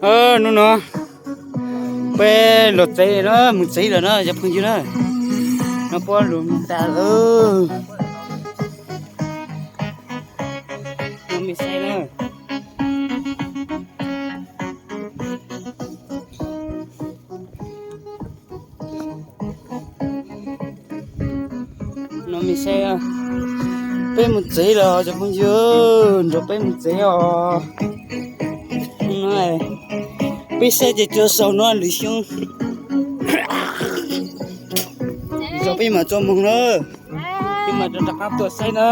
Hnub no peb los tsev na, mus tsev lawm na cov phooj ywg na. No puab lug tas lawm. No me saib na. No me saib, peb mus tsev lawm cov phooj ywg, nrog peb mus tsev os. Peb saib ces tsuas xaus no lwm xyoo, xyoo peb mam tso moog na. Peb mam rov rov qab tuaj saib na.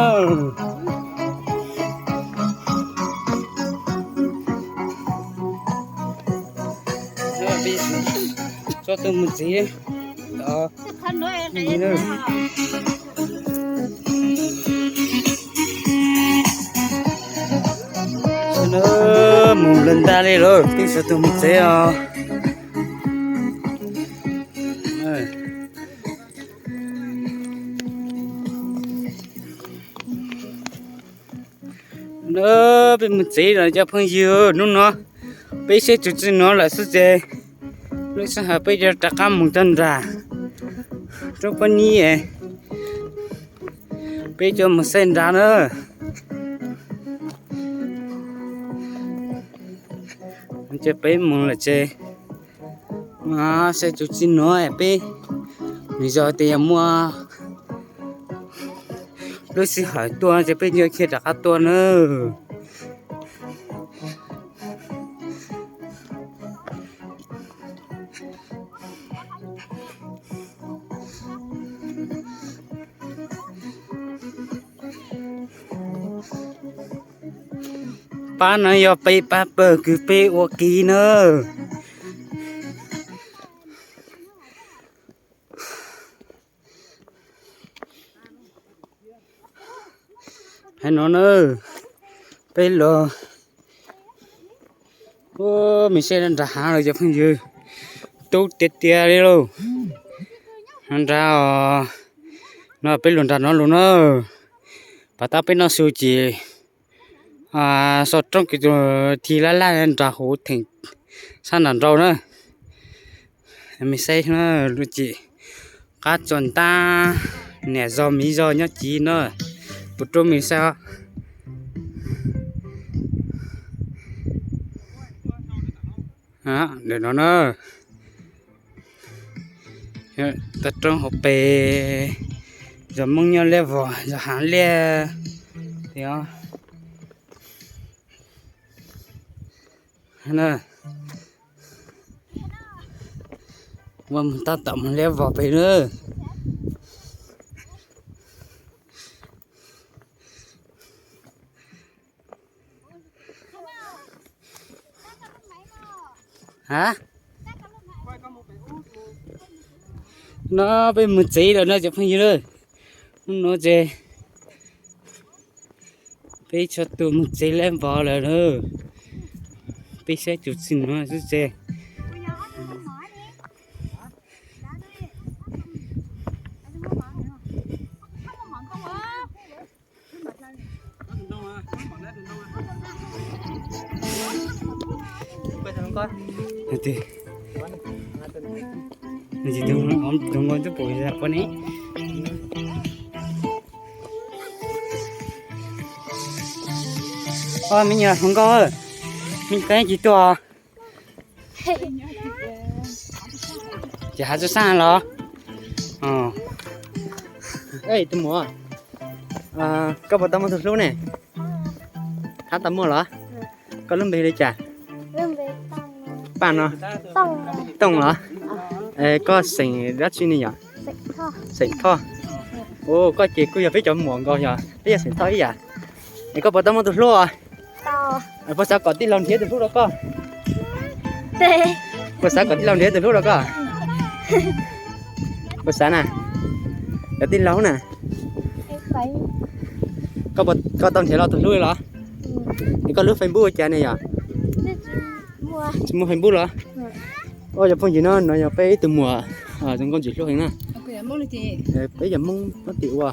Tso tuaj mus tsev. Mus lawm ntag li lawm, peb tso tuaj mus tsev os. Na, peb mus tsev lawm cov phooj ywg, hnub no peb saib txuj tsi no lawm xwb ces lub sij hawm peb yuav rov qab mus txog nram roob Pob Nyib, peb coj mus saib nrad na. Ces peb mus lawm ces saib txuj tsi no peb, nws yog tias yog muaj lub sij hawm tuaj ces peb yuav khiav rov qab tuaj na. Pab no yog peb pab pawg kws peb ua ke na. Hais no na, peb los, ua, me saib nram hav lawm cov phooj ywg, tub tiag tiag li lauj. Nrad os, no peb lug nram no lug na. Pab tab peb noj su ces xov roob kws tug thi laj laj nrad huv theem sab nram nrau na. Me saib lub cim qab tsuas ntab, niam zog miv zog nyob civ na, pum rub me saib. Ntawm no na, tag roob hauv pes, zos Moob nyob liab vog, zos Haav liab. Ua mus tab tom mus liab vog pem na. Ha, no peb mus tsev lawm no cov phooj ywg na. Hnub no ces peb tso tus mus tsev liab vog lawm na. Peb saib txuj tsi no xwb ces me nyuam hluas nkauj, me koj tsis tuaj? Ces hav tsuj sab los? Tus muam, koj puas tau muaj tus hlub ne? Hab tau muaj los? Koj lub npe li cas? Paj no. Tooj los? Koj xeem dab tsi ne yom? Xeem Thoj. Koj ces kuj yog peb cov muam nkaus yog, peb yog xeem Thoj ib yam. Es koj puas tau muaj tus hlub? Puas xav kom tij laug nrhiav tus hlub rau koj? Puas xav kom tij laug nrhiav tus hlub rau koj? Puas xav na? Cov tij laug na, koj tau nrhiav los tus hlub los? Es koj lub Facebook cas ne yom? Tsis muaj Facebook los? Ua cov phooj ywg no, no yog peb ib tug muam zoo nkauj ntxim hlub heev na. Peb yog Hmoob no tim ua.